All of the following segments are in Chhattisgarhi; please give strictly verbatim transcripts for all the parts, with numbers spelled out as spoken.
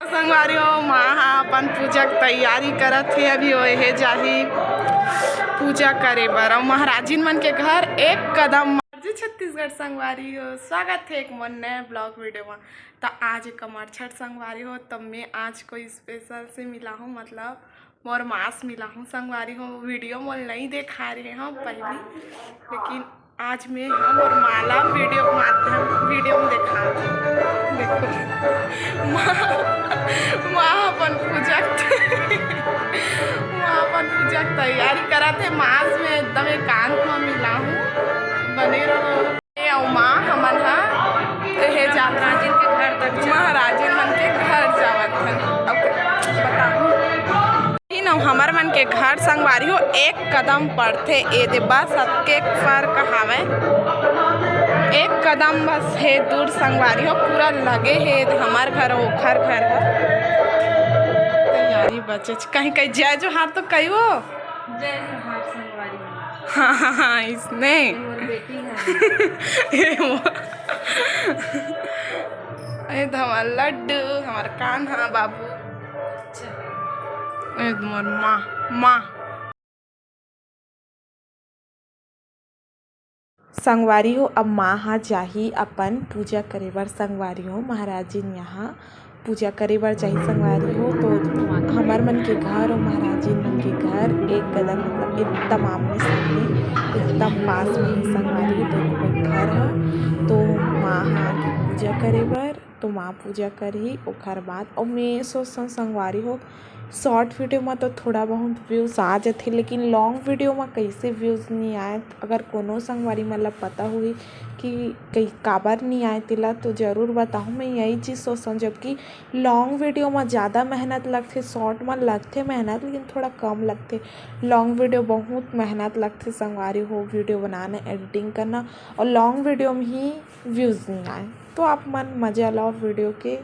संगवारी हो, माँ हा अपन पूजा के तैयारी करत हे। अभी ओहे जाही पूजा करे बर। अउ महाराजिन मन के घर एक कदम। जी छत्तीसगढ़ संगवारी हो, स्वागत हे एक मोर नए vlog video में। त आज कमरछठ संगवारी हो, त मैं आज कोई special से मिला हूँ, मतलब मोर माँ से मिला हूँ संगवारी हो। Video मोल नहीं देखा रहे हो पहली, लेकिन आज मैं हम और माला video माध्यम video में देखा। देखो, माँ, माँ अपन पूजा के, माँ अपन पूजा के तैयारी करत हे। माँ से मैं एकदम एकांत में मिला हूँ, बने रहो। ए अउ माँ हमन हा एहे जात महाराजिन के घर तक जा- महाराजिन मन के घर जावत हन। अब बताहूँ। तीन अउ हमर मन के घर संगवारी हो एक कदम पड़थे, ए दे बस अतके फर्क हावय, एक कदम बस हे दूर संगवारी हो, पूरा लगे हे हमर घर ओखर घर ह। तैयारी बचेच कहीं कहीं जय जोहार तो कहियो। जय जोहार संगवारी। हाँ, हाँ, हाँ, इसने। ये मोर बेटी है। ये वो। ये तो हमार लड्डू, हमार कान्हा बाबू। अच्छा। ये तो मोर माँ, माँ। संगवारी हो, अब माँ हा जाही अपन पूजा करे बर। संगवारी हो, महाराजिन यहाँ पूजा करे बर जाही संगवारी हो। तो हमर मन के घर अउ महाराजिन मन के घर एक कदम, मतलब एकदम आमने सामने, एकदम पास में ही संगवारी हो, दोनों के घर ह। तो माँ हा आगे पूजा करे बर, तो माँ पूजा करही, ओखर बाद अउ मैं सोचथंव संगवारी हो, short video में तो थोड़ा बहुत views आ जाथे, लेकिन long video में कैसे views नहीं आए। अगर कोनो संगवारी मन ला पता होही कि कई काबर नहीं आए तेला, तो जरूर बताहू। मैं यही चीज़ सोचथंव, जबकि long video में ज़्यादा मेहनत लगथे, short में लगथे मेहनत, लेकिन थोड़ा कम लगथे। Long video बहुत मेहनत लगथे संगवारी हो, video बनाना, editing करना, और long video में ही views नहीं आए। तो आप मन मजा लाओ video के।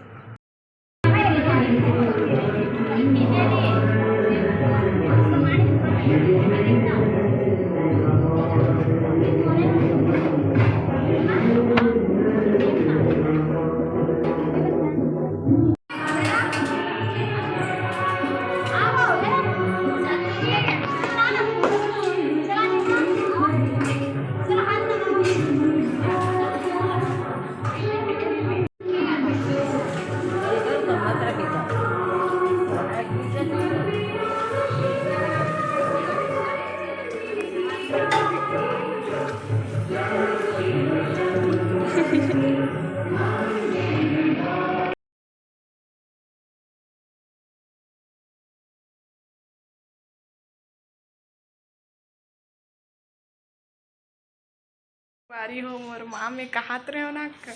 बारी हो मोर माँ, मैं कहत रहे हो ना, क-,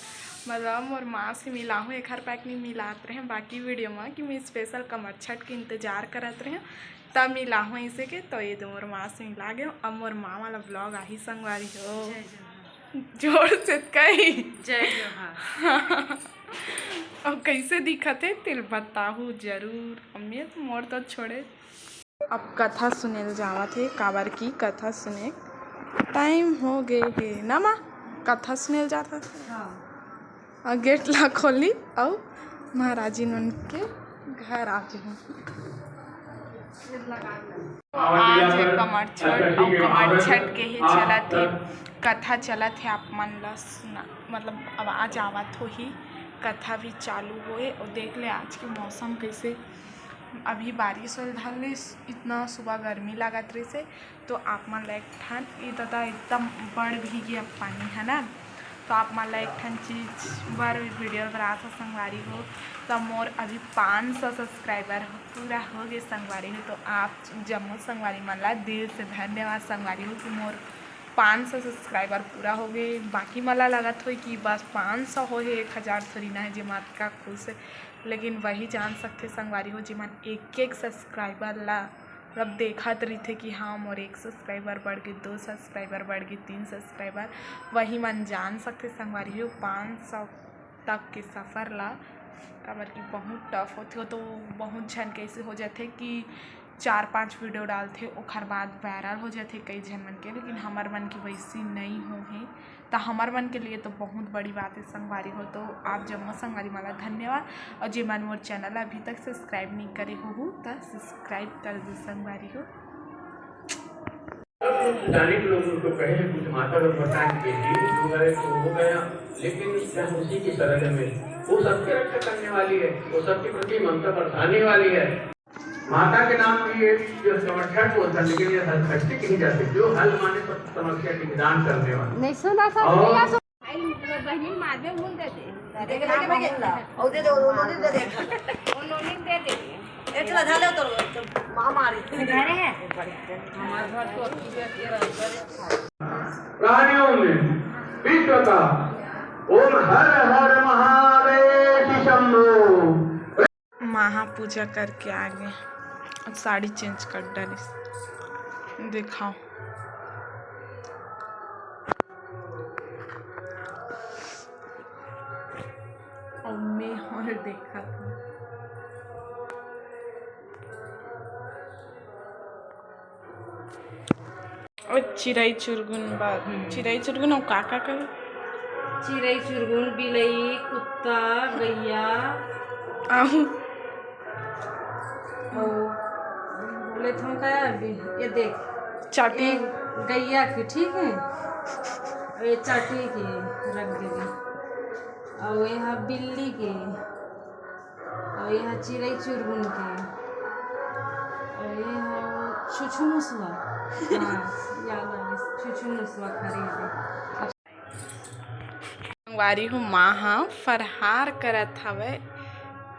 मतलब मोर माँ से मिलाहूँ, एक हर पैक नहीं मिलात रहे बाकी video में कि मैं special कमरछठ के इंतजार करत रहे, तब मिलाहूँ इसे के। तो ये दे मोर माँ से मिला गए। अब मोर माँ वाला vlog आही संगवारी हो। जय जोहार। जोर से कही। जय जोहार। अब कैसे दिखत हे तेल बताहू जरूर। अम्मी तो मोर तो छोड़े। अब कथा सुनेल जावत हे, काबर की कथा सुने time हो गे हे ना माँ, कथा सुनेल जात हे। हाँ। अउ gate ला खोली अउ महाराजिन उनके घर आ जाहूँ। आज हे कमरछठ, अउ कमरछठ के ही चलत हे, कथा चलत हे, आप मन ला सुना, मतलब आवाज आवत होही, कथा भी चालू होए। अउ देख ले आज के मौसम कैसे, अभी बारिश होल धर लिस, इतना सुबह गर्मी लागत रहिस हे। तो आप मन ला एक ठन, ये दादा एकदम बड़ भीगे अब पानी है ना, तो आप मन ला एक ठन चीज बर video बनात हो संगवारी हो। तो मोर अभी पाँच सौ subscriber हो, पूरा हो गए संगवारी हो। तो आप जम्मो संगवारी मन ला दिल से धन्यवाद संगवारी हो कि मोर पाँच सौ subscriber पूरा हो गए। बाकी मन ला लगत होई कि बस पाँच सौ हो हे, एक हजार थोड़ी ना है, जे मातका खुश है। लेकिन वही जान सकथे संगवारी हो, जेमन एक एक subscriber ला मतलब देखत रहिथे कि हाँ, मोर एक subscriber बढ़ गे, दो subscriber बढ़ गे, तीन subscriber, वही मन जान सकथे संगवारी हो पाँच सौ तक के सफर ला। काबर कि बहुत tough होथे, वो तो बहुत झन के ऐसे हो जाथे कि चार पांच वीडियो डालथे, ओखर बाद वायरल हो जाथे कई झन मन के, लेकिन हमर मन के वैसी नई हो हे। त हमर मन के लिए तो बहुत बड़ी बात है संगवारी हो। तो आप जम्मो संगवारी मन ला धन्यवाद, और जे मन मोर चैनल अभी तक सब्सक्राइब नहीं करे हो, त सब्सक्राइब कर दो संगवारी हो। जाने के लोग उनको कहे हैं, कुछ माता को बताएं कि ये हो गए तो हो गया, लेकिन क्या उसी की शरण में वो सबके रक्षा करने वाली है, वो सबके प्रति ममता बरसाने वाली है। माता के नाम की ये जो समस्या को होता है, लेकिन ये हल खर्चे की नहीं जाती। जो हल माने सब समस्या की निदान करने वाली। नहीं सुना सब भैया सुन। बहनी मारबे मुन दे दे। देखे देखे भैया, औ दे दे, औ दे दे। वो नोनी दे दे। ए चला झाले तो माँ मारी। घरे है। प्राणियों में विश्व का ओम हर हर महादेव शंभो। महा पूजा करके आ गए। अब साड़ी चेंज कर डालिस। दिखाओ। अब मैं और देखा था। ओ चिरई चुरगुन बा। चिरई चुरगुन अउ का का कहे? चिरई चुरगुन, बिलई, कुत्ता, गैया। आहू। अउ बोले तो का अभी ये देख, चाटी। ये गैया के, ठीक है, अउ ये चाटी के रख देबे, अउ ये हा बिल्ली के, अउ ये हा चिरई चुरगुन के, अउ ये हा छुछुमुसुआ। हाँ, याद आ गइस, छुछुमुसुआ खरीदे। संगवारी हो, माँ ह फरहार करत हवय,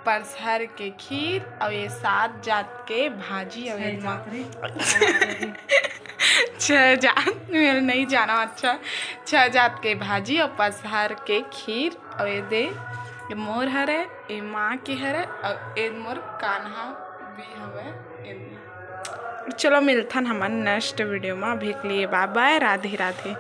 परसहर के खीर अउ ये सात जात के भाजी अउ ये माँ छह जात, मेरे नहीं जाना। अच्छा, छह जात के भाजी अउ परसहर के खीर अउ ये दे, ये मोर हरे, ये माँ के हरे अउ ये मोर कान्हा भी हवय। ये दे। चलो मिलथन हमन नेक्स्ट वीडियो में। अभी के लिए बाय बाय, राधे राधे।